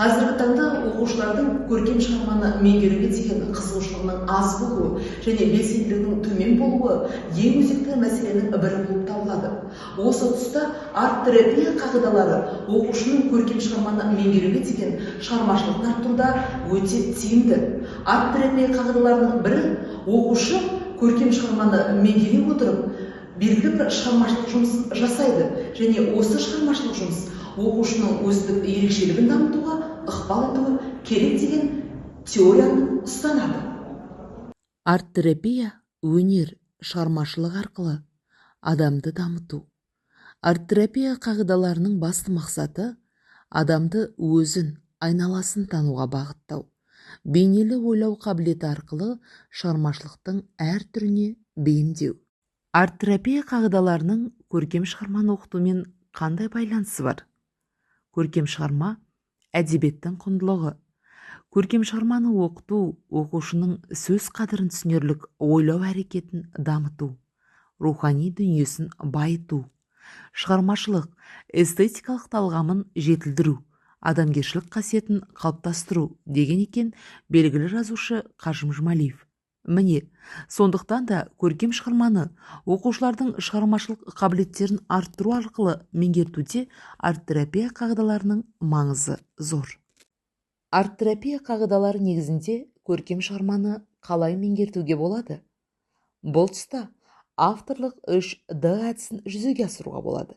Қазіргі таңда оқушылардың көркем шығарманы меңгеруге деген қызығушылығының аз болуы және белсенділігінің төмен болуы ең өзекті мәселенің бірі болып табылады. Осы тұста арт-терапия қағидалары оқушының көркем шығарманы меңгеруге деген шығармашылығын арттыруда өте тиімді. Арт-терапия қағидаларының бірі оқушы көркем шығарманы меңгере отырып, белгілі бір шығармашылық жұмыс жасайды және осы шығармашылық жұмыс оқушының өзіндік ерекшелігін дамытуға ықпал етуі керек деген теорияны ұстанады. Арт-терапия өнер, шығармашылық арқылы адамды дамыту. Арт-терапия қағидаларының басты мақсаты адамды өзін, айналасын тануға бағыттау, бейнелі ойлау қабілеті арқылы шығармашылықтың әр түріне бейімдеу. Арт-терапия қағидаларының көркем шығарманы оқытумен қандай байланысы бар? Көркем шығарма әдебиеттің құндылығы. Көркем шығарманы оқыту оқушының сөз қадірін түсінерлік ойлау әрекетін дамыту, рухани дүниесін байыту, шығармашылық, эстетикалық талғамын жетілдіру, адамгершілік қасиетін қалыптастыру деген екен белгілі жазушы Қажым Жұмалиев. Міне, сондықтан да көркем шығарманы оқушылардың шығармашылық қабілеттерін арттыру арқылы меңгертуде арт-терапия қағидаларының маңызы зор. Арт-терапия қағидалары негізінде көркем шығарманы қалай меңгертуге болады? Бұл тұста авторлық 3D әдісін жүзеге асыруға болады.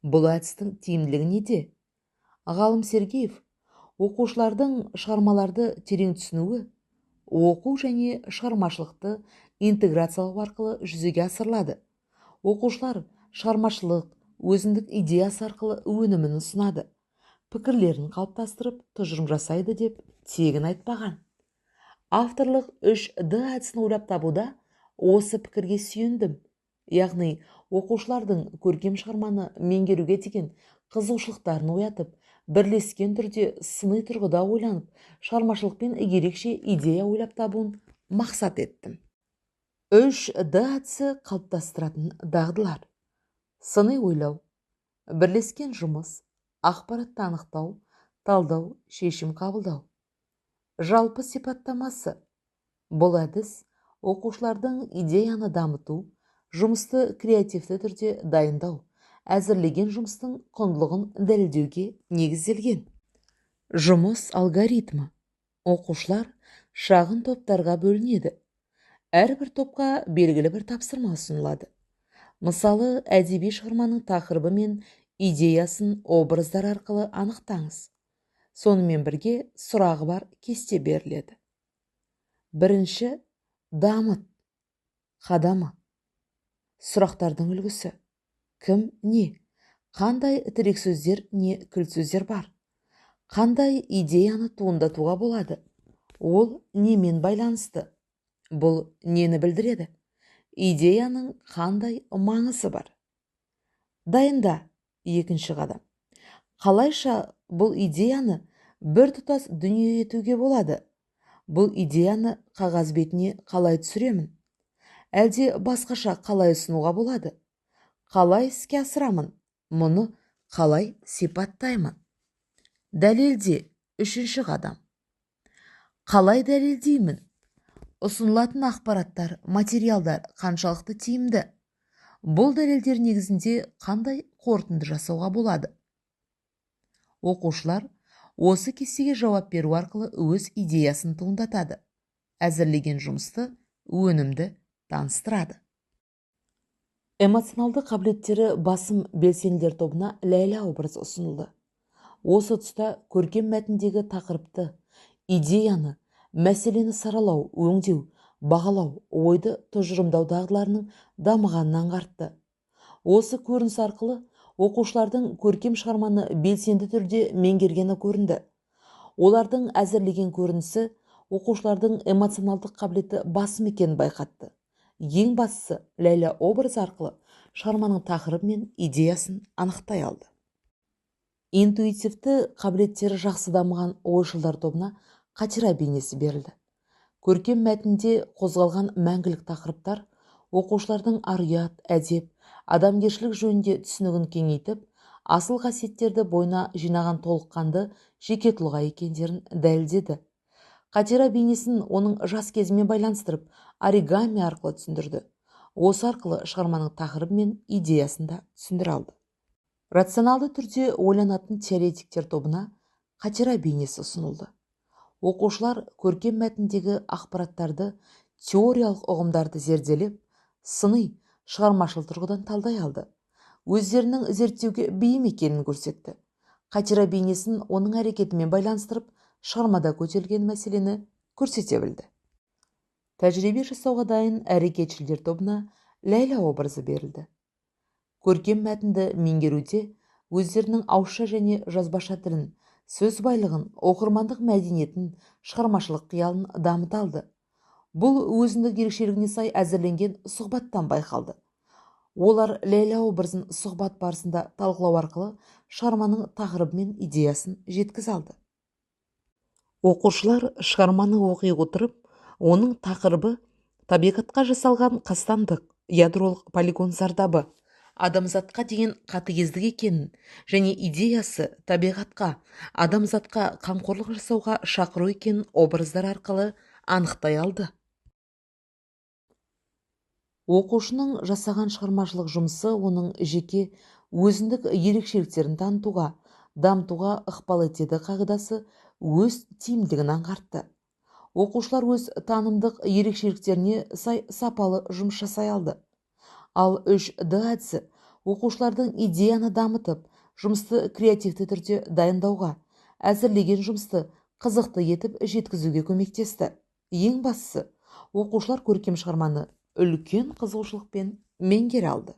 Бұл әдістің тиімділігі неде? Ғалым Сергеев оқушылардың шығармаларды терең түсінуі оқу және шығармашылықты интеграциялау арқылы жүзеге асырылады. Оқушылар шығармашылық, өзіндік идеясы арқылы өнімін ұсынады, пікірлерін қалыптастырып, тұжырым жасайды деп тегін айтпаған. Авторлық 3D әдісін ойлап табуда осы пікірге сүйендім. Яғни оқушылардың көркем шығарманы меңгеруге деген қызығушылықтарын оятып, бірлескен түрде сыни тұрғыда ойланып, шығармашылықпен ерекше идея ойлап табуын мақсат еттім. 3D әдісі қалыптастыратын дағдылар: сыни ойлау, бірлескен жұмыс, ақпаратты анықтау, талдау, шешім қабылдау. Жалпы сипаттамасы: бұл әдіс оқушылардың идеяны дамыту, жұмысты креативті түрде дайындау, әзірлеген жұмыстың құндылығын дәлелдеуге негізделген. Жұмыс алгоритмі. Оқушылар шағын топтарға бөлінеді. Әрбір топқа белгілі бір тапсырма ұсынылады. Мысалы, әдеби шығарманың тақырыбы мен идеясын образдар арқылы анықтаңыз. Сонымен бірге сұрағы бар кесте беріледі. Бірінші, дамыт қадамы. Сұрақтардың үлгісі: кім, не, қандай тірек сөздер не кілт сөздер бар, қандай идеяны туындатуға болады, ол немен байланысты, бұл нені білдіреді, идеяның қандай маңызы бар. Дайында. Екінші қадам. Қалайша бұл идеяны біртұтас дүние етуге болады? Бұл идеяны қағаз бетіне қалай түсіремін? Әлде басқаша қалай ұсынуға болады? Қалай іске асырамын? Мұны қалай сипаттаймын? Дәлелде. Үшінші қадам. Қалай дәлелдеймін? Ұсынылатын ақпараттар, материалдар қаншалықты тиімді? Бұл дәлелдер негізінде қандай қорытынды жасауға болады? Оқушылар осы кестеге жауап беру арқылы өз идеясын туындатады, әзірлеген жұмысты, өнімді таныстырады. Эмоционалды қабілеттері басым белсенділер тобына Ләйлә образы ұсынылды. Осы тұста көркем мәтіндегі тақырыпты, идеяны, мәселені саралау, өңдеу, бағалау, ойды тұжырымдау дағдыларының дамығанын аңғартты. Осы көрініс арқылы оқушылардың көркем шығарманы белсенді түрде меңгергені көрінді. Олардың әзірлеген көрінісі оқушылардың эмоционалдық қабілеті басым екенін байқатты. Ең бастысы, Ләйлә образы арқылы шығарманың тақырыбы мен идеясын анықтай алды. Интуитивті қабілеттері жақсы дамыған ойшылдар тобына Қатира бейнесі берілді. Көркем мәтінде қозғалған мәңгілік тақырыптар оқушылардың ар-ұят, әдеп, адамгершілік жөнінде түсінігін кеңейтіп, асыл қасиеттерді бойына жинаған толыққанды жеке тұлға екендерін дәлелдеді. Қатира бейнесін оның жас кезімен байланыстырып, оригами арқылы түсіндірді. Осы арқылы шығарманың тақырыбы мен идеясын да түсіндіре алды. Рационалды түрде ойланатын теоретиктер тобына Қатира бейнесі ұсынылды. Оқушылар көркем мәтіндегі ақпараттарды, теориялық ұғымдарды зерделеп, сыни, шығармашыл тұрғыдан талдай алды. Өздерінің зерттеуге бейім екенін көрсетті. Қатира бейнесін оның әрекетімен байланыстырып, шығармада көтерілген мәселені көрсете білді. Тәжірибе жасауға дайын әрекетшілдер тобына Ләйлә образы берілді. Көркем мәтінді меңгеруде өздерінің ауызша және жазбаша тілін, сөз байлығын, оқырмандық мәдениетін, шығармашылық қиялын дамыта алды. Бұл өзіндік ерекшелігіне сай әзірленген сұхбаттан байқалды. Олар Ләйлә образын сұхбат барысында талқылау арқылы шығарманың тақырыбы мен идеясын жеткізе алды. Оқушылар шығарманы оқи отырып, оның тақырыбы табиғатқа жасалған қастандық, ядролық полигон зардабы, адамзатқа деген қатыгездік екенін және идеясы табиғатқа, адамзатқа қамқорлық жасауға шақыру екенін образдар арқылы анықтай алды. Оқушының жасаған шығармашылық жұмысы оның жеке өзіндік ерекшеліктерін танытуға, дамытуға ықпал етеді қағидасы өз тиімділігін аңғартты. Оқушылар өз танымдық ерекшеліктеріне сай сапалы жұмыс жасай алды. Ал 3D әдісі оқушылардың идеяны дамытып, жұмысты креативті түрде дайындауға, әзірлеген жұмысты қызықты етіп жеткізуге көмектесті. Ең бастысы, оқушылар көркем шығарманы үлкен қызығушылықпен меңгере алды.